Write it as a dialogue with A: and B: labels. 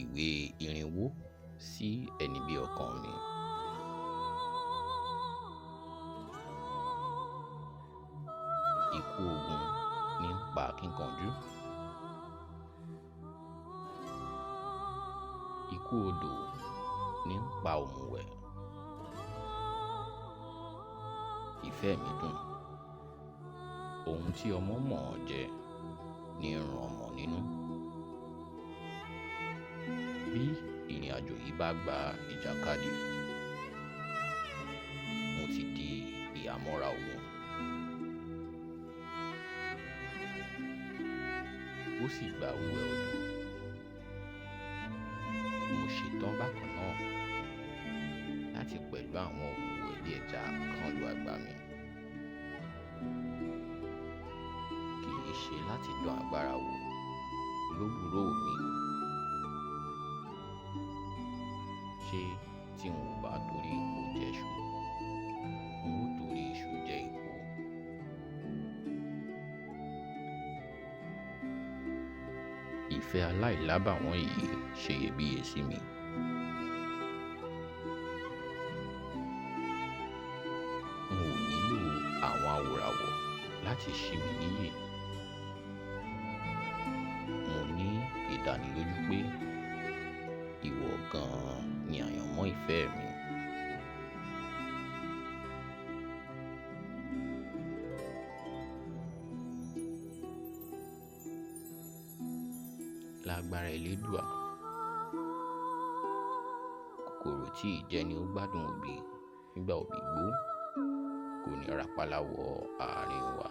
A: Ìwé irinwó sí ẹni bí ọkàn mi. Ikú ogun ní ń pa akíkanjú. Ikú odò ní ń pa òmùwẹ̀. Ìfẹ́ mi dùn. Ohun tí ọmọ mọ̀ ọ́n jẹ ní ń run ọmọ nínú. Bí ìrìn àjò yìí bá gba ìjàkadì, mo ti di ìhámọ́ra ogun. Ó sì gba wíwẹ̀ odò. Mo ṣetán bákan náà láti pẹ̀lú àwọn òmùwẹ̀ bí ẹja kan lu àgbá mi. Kì í ṣe láti dán agbára wò lóbùrò mi. Ṣé tí n ò bá torí ipò jẹ iṣu, n ó torí iṣu jẹ ipò? Ìfẹ́ aláìlábàwọ́n yìí ṣeyebíye sí mi. N ò nílò àwọn awòràwọ̀ láti ṣí mi níyè. Mo ní ìdánilójú pé ìwọ gan-an ni àyànmọ́ ìfẹ́ mi. Lágbára Elédùà, kòkòrò tí ìjẹni ó gbádùn òbí nígbà òbí gbó kò ní rapálá wọ àárín wa.